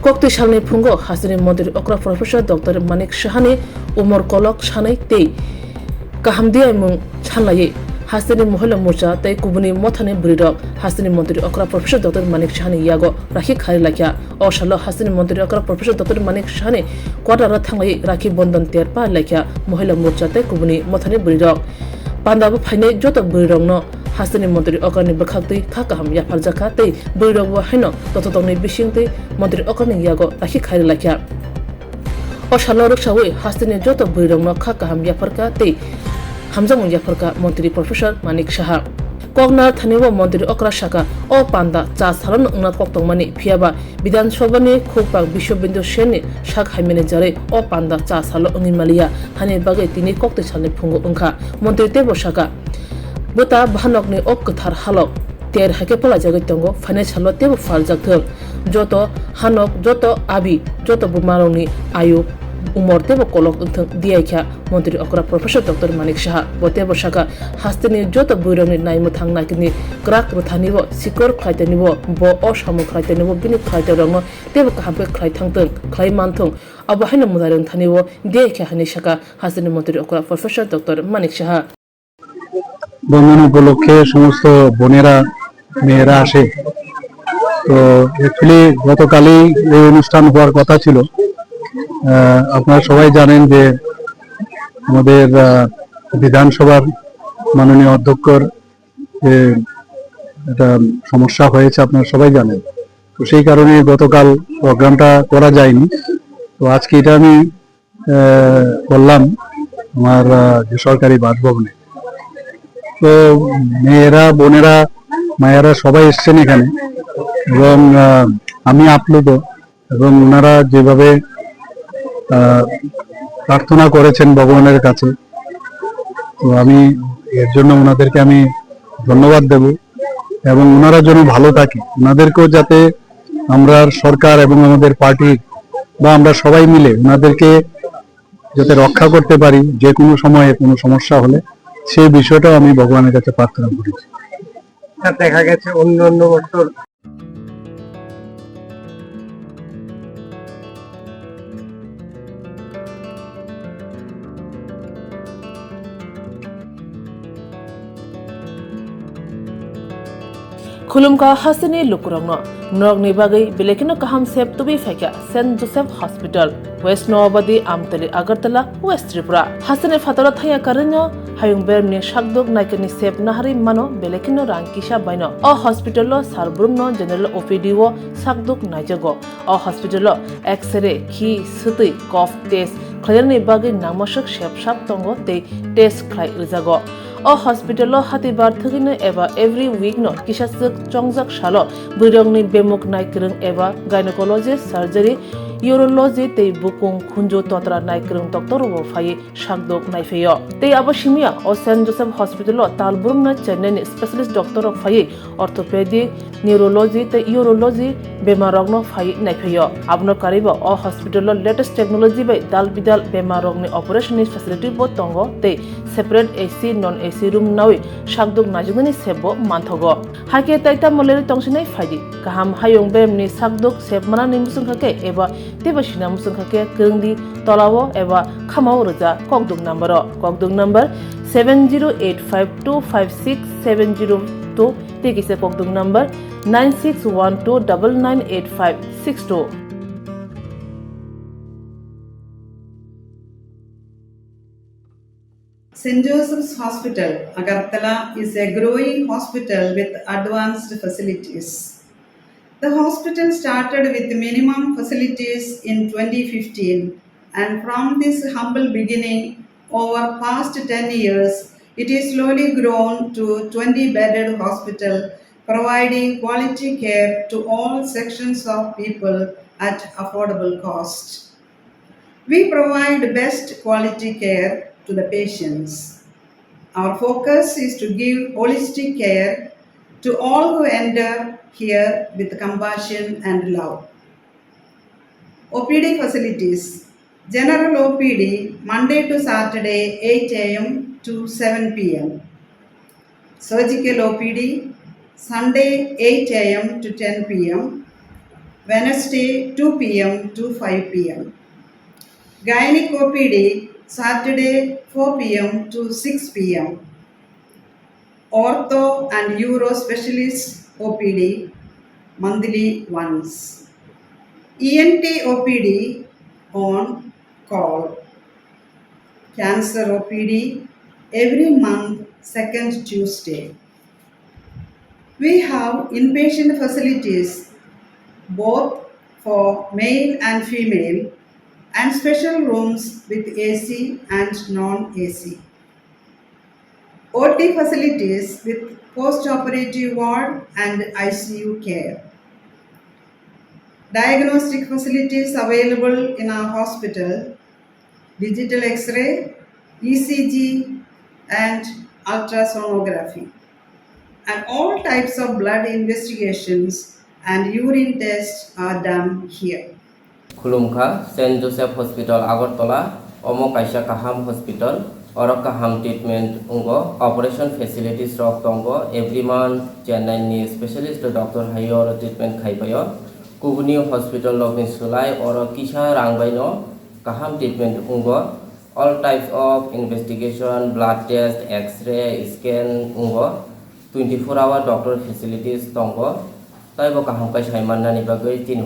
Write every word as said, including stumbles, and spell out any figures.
Koktwi salni phungo hasteni montri okra Professor Doctor Manik Sahani umor kolok sanwi tei kaham diyaimung sanlaiwi hasteni Mohila Morcha tei kubuni mothani bwrwirok hasteni montri okra Professor Doctor Manik Sahani yago rakhi khari laikha. O salo hasteni montri okra Professor Doctor Manik Sahani kwtaro thanglaiwi rakhi bondon ter pa laikha Mohila Morcha tei kubuni mothani bwrwirok. Pandabo phainai joto bwrwirokno hasteni montri okrani bwkhaktwi kha kaham yapharjakha tei bwrwirokbo haino tototokni bisingtwi montri okrani yago rakhi khari laikha. O salo rwksawi hasteni joto bwrwirokno kha kaham yapharkha tei hamjakmung yapharkha montri Professor Manik Saha. Koknar thani o montri okra saka, o panda cha salono wngna kok tongmani, phiyaba Bidhan Sabhani khukpak Biswabindu Senni sak haimani jarwi o panda cha salo wngwi maliya, hani bagwi tini koktwi salni phungo wngkha. Montri teibo saka, bwta bahanokni o kwthar halok ter haikhe palaijagwi tongo, phainai salo teibo phaljak thung. Joto hanok, joto abi, joto bwmarokni ayu, umor teibo kolok wngthung, diyaikha montri okra Professor Doctor Manik Saha. Bo teibo saka, hasteni joto bwrwirokni naimwthang naikini kwrak rwthanibo, sikor khlaitanwibo, bo o samung khlaitanwibo bini khlaitorokno teibo kaham khe khlai thangthung, khlai manthung, abo haino mwtairok thanibo diyaikha, hwnwi saka hasteni montri okra Professor Doctor Manik Saha. বন্ধন উপলক্ষে সমস্ত বোনেরা, মেয়েরা আসে। তো অ্যাকচুয়ালি গতকালই এই অনুষ্ঠান হওয়ার কথা ছিল। আহ, আপনারা সবাই জানেন যে আমাদের, আহ, বিধানসভার মাননীয় অধ্যক্ষর যে একটা সমস্যা হয়েছে, আপনারা সবাই জানেন। তো সেই কারণে গতকাল প্রোগ্রামটা করা যায়নি। তো আজকে এটা আমি আহ, করলাম আমার, আহ, যে সরকারি বাসভবনে। তো মেয়েরা, বোনেরা, মায়েরা সবাই এসছেন এখানে এবং, আহ, আমি আপ্লুত এবং ওনারা যেভাবে, আহ, প্রার্থনা করেছেন ভগবানের কাছে, তো আমি এর জন্য ওনাদেরকে আমি ধন্যবাদ দেব এবং ওনারা যেন ভালো থাকে, ওনাদেরকেও যাতে আমরা সরকার এবং আমাদের পার্টি বা আমরা সবাই মিলে ওনাদেরকে যাতে রক্ষা করতে পারি, যে কোনো সময়ে কোনো সমস্যা হলে, সেই বিষয়টাও আমি ভগবানের কাছে প্রার্থনা করেছি। স্যার, দেখা গেছে অন্য অন্য বছর Khulumkha hasteni lukurokno, norokni bagwi belai kheno kaham sep tubui phaikha Saint Joseph Hospital, West Noabadi, Amtali, Agartala, West Tripura. Hasteni phataro thangya karwino hayung beremni sakduk naikani sep naharwi mano belai kheno rang kisa baino. O hospital o sal brumno general O P D o sakduk naijago. O hospital o X-ray, khi, swtwi, cough test khlainani bagwi nangmaswk sep sap tongo tei test khlai rwjago. O hospital o hatibar thwgwino eba every week no kisaswk chongjak salo bwrwirokni bemuk naikwrwng eba gynecologist, surgery, urology tei bukung khunju totra naikwrwng doctor rokbo phaiwi sakduk naiphaio. Tei abo simiya o Saint Joseph Hospital o tal brumno Chennai ni specialist doctor rok phaiwi orthopedic, neurology tei urology bemarrokno phaiwi naiphaio. Abono karwibo o hospital o latest technology bai dal bidal bemarrokni operation ni facility bo tongo tei separate A C, non A C room nawi sakduk naijaknani sep bo manthogo. Hakhe tai tamo lerwi tongsinai phaidi. Kaham hayung beremni sakduk sep manani muchungkha khe eba teibo sina muchungkha khe kwrwngdi tolao eba khamao rwja kokduk number o. Kokduk number seven zero eight five two five six seven zero two tei kisa kokduk number nine six one two double nine eight five six two. Saint Joseph's Hospital, Agartala is a growing hospital with advanced facilities. The hospital started with minimum facilities in twenty fifteen, and from this humble beginning, over past ten years, it is slowly grown to twenty bedded hospital, providing quality care to all sections of people at affordable cost. We provide best quality care to the patients. Our focus is to give holistic care to all who enter here with compassion and love. O P D facilities. General O P D Monday to Saturday eight A M to seven P M. Surgical O P D Sunday eight A M to ten P M. Wednesday two p m to five p m. Gynec O P D, Saturday four p m to six p m. Ortho and Uro Specialist O P D, monthly once. E N T O P D on call. Cancer O P D every month, second Tuesday. We have inpatient facilities both for male and female, and special rooms with A C and non-A C. O T facilities with post-operative ward and I C U care. Diagnostic facilities available in our hospital: digital X-ray, E C G, and ultrasonography. And all types of blood investigations and urine tests are done here. Khulumkha, Saint Joseph Hospital, Agartala. Omo kaisa kaham hospital. Oro kaham treatment wngo, operation facilities rok tongo. Every month Chennai ni specialist doctor hai oro treatment khai paio. Kubuni hospital rokni swlai oro kisa rang bai no kaham treatment wngo. All types of investigation, blood test, X-ray, scan wngo. Twenty four hour doctor facilities tongo. Taibo kaham khe sai mannani bagwi chini